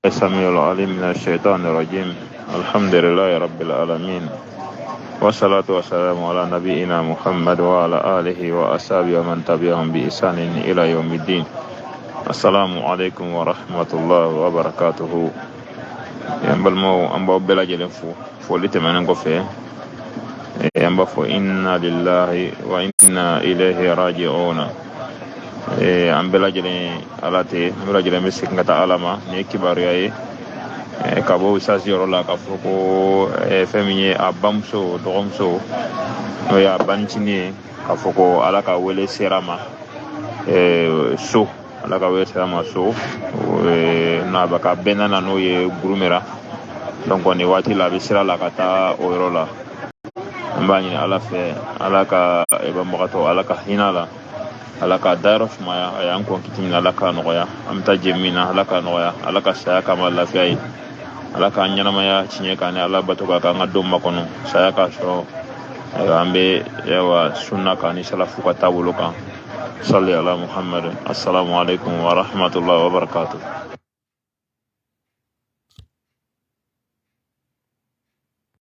السميع العليم من الشيطان الرجيم. الحمد لله رب العالمين، والصلاة والسلام على نبينا محمد وعلى آله وأصحابه ومن تبعهم بإحسان إلى يوم الدين. السلام عليكم ورحمة الله وبركاته. An balimaw, an b'aw bɛɛ lajɛlen fo. Foli tɛmɛnen kɔfɛ, an b'a fɔ inna lillahi wa inna ilayhi raji'una. An bɛɛ lajɛlen ala tɛ, an bɛɛ lajɛlen bɛ segin ka taa ala ma. Nin ye kibaruya ye ka bɔ usasi yɔrɔ la, k'a fɔ ko fɛn min ye a bamuso dɔgɔmuso, n'o ye a banicinin ye, k'a fɔ ko ala ka wele sera ma so, ala ka wele sera ma so, n'a bɛ ka bɛnna na, n'o ye Gurumera. Donc nin waati la, a bɛ sira la ka taa o yɔrɔ la. An b'a ɲini ala fɛ, ala ka banbagatɔ, ala ka hinɛ la, ala ka dayɔrɔ sumaya. A y'an kɔn kiti min na, ala k'a nɔgɔya. An bɛ taa jɛ min na, ala k'a nɔgɔya. Ala ka saya kama lafiya ye. Ala k'an ɲɛnamaya tiɲɛ kan ni ala bato ka k'an ka don makɔnɔ, saya k'a sɔrɔ an bɛ yawa sunna kan ni salafu ka taabolo kan. Salli ala Muhammad. Assalamu alaikum wa rahmatullahi wa barakatuh.